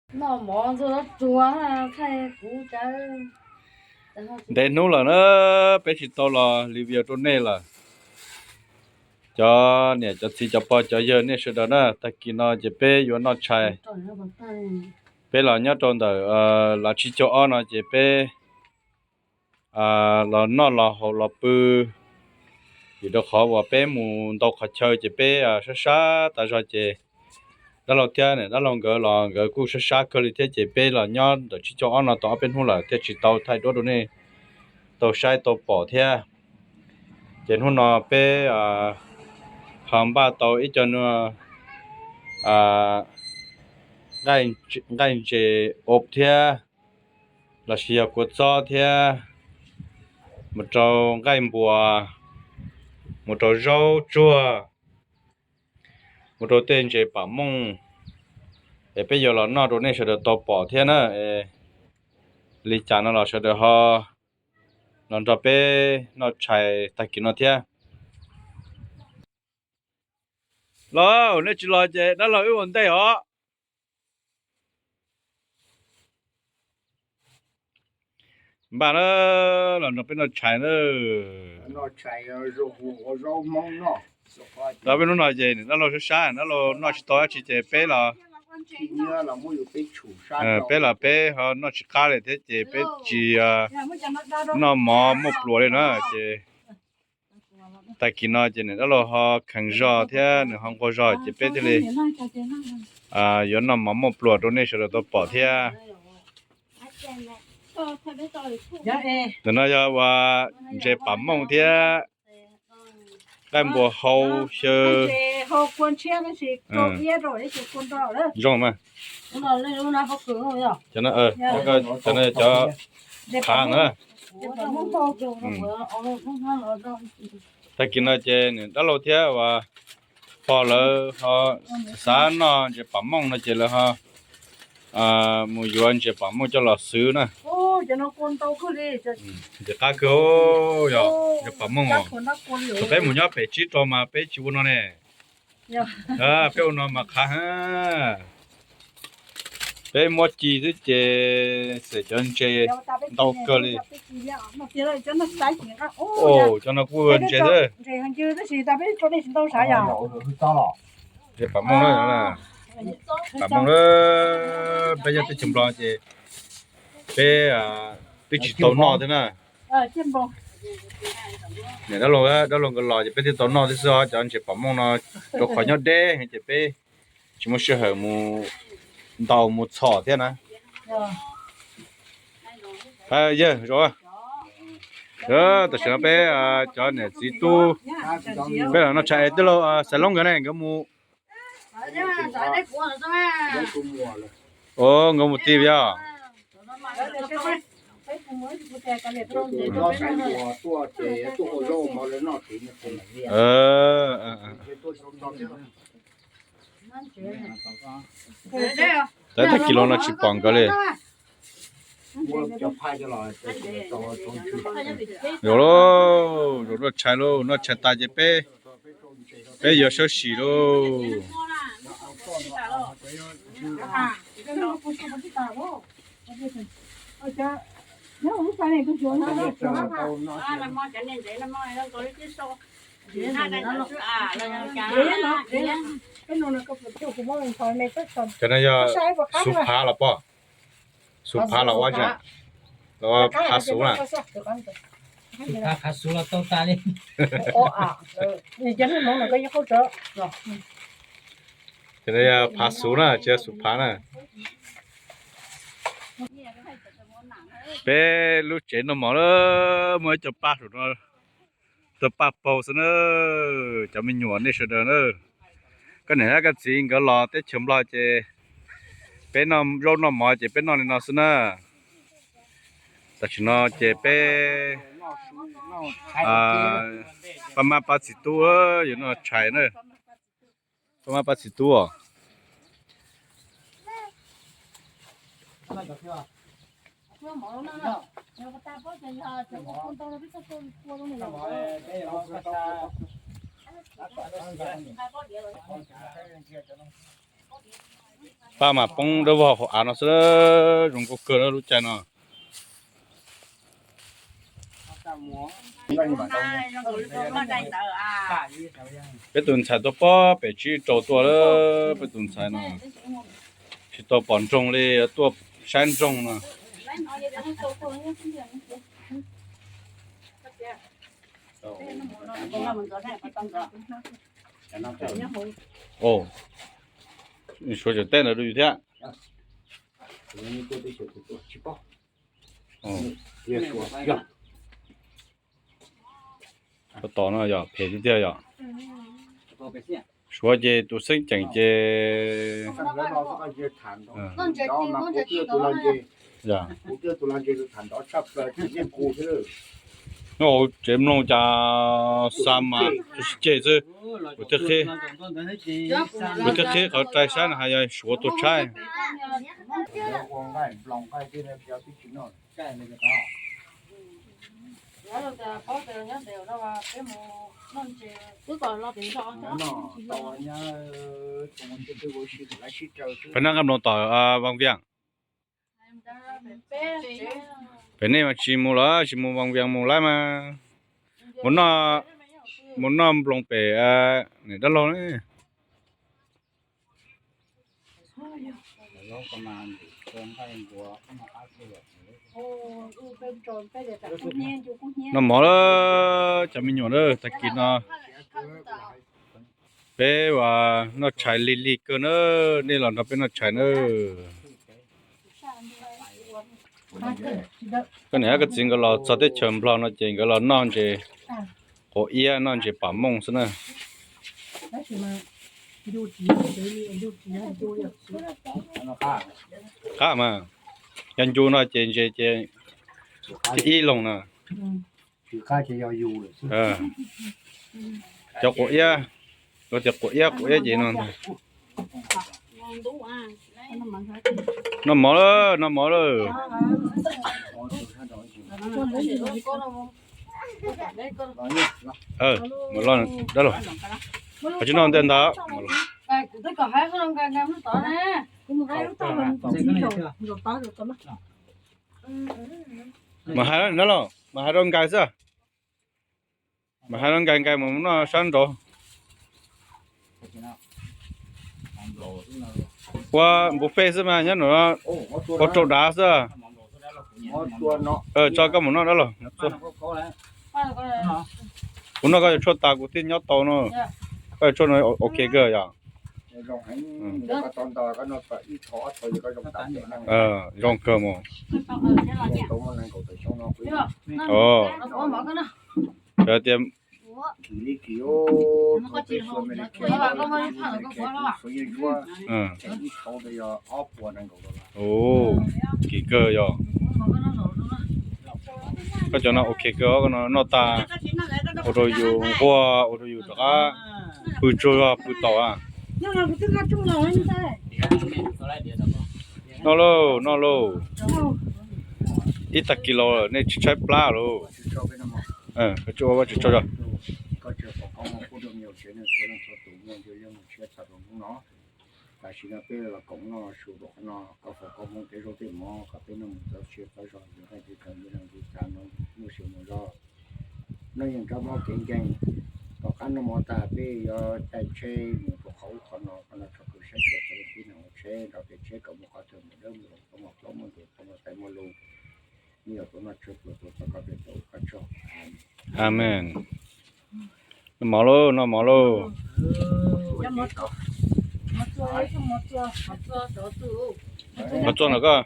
Noj mov ntxuag zaub tsuag thaij kuv cawv. Ntev hnub lawm na, peb tsis tau los li video rau nej lawm. Cov niam cov txiv cov pog cov yawg nej sawv daws na, tag kis no ces peb yuav noj tshais. Peb los nyob rau ntawm lav tsib caug ob no ces peb los noj los haus los pw, vim rau qhov uas peb mus ntau qhov chaw ces peb sab sab tas zog ces dab laug thiab niam dab laug nkawd los nkawd kuj sab sab kawg li thiab ces peb los nyob ntawm tsib caug ob no tau ob peb hnub lawm thiaj tsis tau thaij duab rau nej tau saib tau pom thiab. Ces hnub no peb ho npaj tau ib co nqaij ntses ob thiab lossis yog kua txob thiab, mus rau nqaij npua, mus rau zaub tsuag, mus rau tej ntses pam mooj, es peb yuav los noj rau nej sawv daws tau pom thiab na. Li cas no los sawv daws ho los nrog peb noj tshais tag kis no thiab. Los nej tsis los ces dab laug wb ua ntej os. Npaj na, los nrog peb noj tshais na. Tau peb hnub no ces dab laug sab sab, dab laug noj tsis tau dab tsi ces peb los, peb los peb ho noj tsis qab li thiab ces peb tsis noj mov muaj pluas li na ces tag kis no ces niam dab laug ho kheev zog thiab nws ho nquag zog ces peb thiaj li yuav noj mov muaj pluas rau nej sawv daws tau pom thiab. Ntawm no yog ua ntses pam mooj thiab nqaij npua hau xyaw. Zoo mas. Cov no, cov no cov phav na. Tag kis no ces niam dab laug thiab uas pog lawv ho xav noj ntses pam mooj no ces lawv ho mus yuav ntses pam mooj coj los xwb na. Ntses qab kawg, yog ntses pam mooj os. Thaum peb mus nyob pem tsib rau mas peb tsis ua no ne. Peb ua no mas qhav heev. Peb muab ci xwb ces xem cov ntses ntau kawg li. Cov no kuj ntses xwb. Ntses pam mooj na, pam mooj na. Peb nyob teb chaws Nplog ces peb twb tsis tau noj thiab na. Niam dab laug, dab laug nkawd los ces peb thiaj tau noj thiab xwb os. Cov ntses pam mooj no rau qhov nyob deb ces peb tsis muaj sij hawm mus ntaus mus txhom thiab na. Yawg, tam sim no peb cov niam txiv tub peb los noj tshais. Tij laug Xaiv Loob nkawd ne, nkawd mus, nkawd mus ti yog. Tag kis los no tsis pom nkawd li. Zoo lauj, zoo noj tshais lauj, noj tshais tas ces peb, peb yuav sawb sim lauj. Cov no yog xuv phav los pog? Xuv phav los ua, los phav xuv na? Cov no yog phav xuv na, tsis yog xuv phav na. Peb lub tsev noj mov lawm, muaj ib co paj saum no, tau paj paug xwb na. Cov me nyuam nej sawv daws na, koj niam thiab koj txiv nkawd los teb chaws Nplog ces peb noj zaub noj mov ces peb noj li no xwb na. Tam sim no ces peb pab mab pab txiv tub yuav noj tshais na. Pab mab pab txiv tub os. Paj mas poob dawb vog hauv av no xwb, zoo nkauj kawg lub caij no. Peb tus ntxhais tuaj pob pem tsib rau tuaj lawm, peb tus ntxhais no tsis tau pom nroog li, tuaj saib nroog no. Suav tseem tej ntawd rau yus thiab. Tos no yog phem tiag tiag yom. Suav ces tus xeeb ceem ces nyob hauv tsev mloog cas xa mas tus sib ceg xwb. Kuv thiaj qhib, kuv thiaj qhib qhov rai sab no hais yog Suav tus tshaib. Peb nab nqaj nploos tom Vaj Viaj. Pem nej mas tsis mus los tsis mus Vaj Viaj mus lawm mas. Mus noj nploos pem niam dab laug ne. Noj mov lawm cov me nyuam na, tag kis no peb ua noj tshais lig lig kawg na, nej los nrog peb noj tshais na. Koj niam koj txiv nkawd los txog teb chaws Nplog no ces nkawd los noj ntses quav iab noj ntses pam mooj xwb na. Qab mas, yog ncu no ces ntses ces ib loog na. Cov quav iab, lawv tias quav iab quav iab ces no. Noj mov lawm, noj mov lawm. Mus los dab laug, qhov tsis noj ntej ntawd. Mas hais dab laug, mas hais rau nkais xwb. Mas hais rau nkais nkais mus noj sab nraud. Ua buffet xwb mas nyob nram ua rau dav xwb. Tso koj mus noj dab laug. Kuv noj koj cov tshuaj tas kuv thiaj nyob tau no. Koj cov tshuaj no ok kawg yom. Zoo kawg mus. Tias kim kawg yog. Koj cov no ok kawg, koj no noj tag ua rau yus nquag, ua rau yus rov qab pw tsuag zog pw taus. Noj lauj, noj lauj. Ib tag kis los nej tsis tshaib plab lauj. Tsis tso zog. Tam sim no peb los koom noj su rau qhov no, koj foom koob hmoov tej zaub tej mov kom peb noj mus txog siab txog zog, yus nqaij teb kawm yus leej yus tsa no, muaj sia mus zog. Noj yeej rov mob kev nkeeg, tom qab noj mov tag peb yuav caij tsheb mus rau qhov ub qhov no, qhov no tshov kwv saib tshua txawv tib neeg ua tsheb nrog peb tsheb kom muaj qhov chaw mus dawb mus zoo, tau muaj plaub muaj ntug, tau muaj tais muaj lus. Nws yog tus noj tshuaj pluag tus tau koj peb tau ua koj tsaug. Amees. Noj mov lauj, noj mov lauj. Mov txua ntawm koj.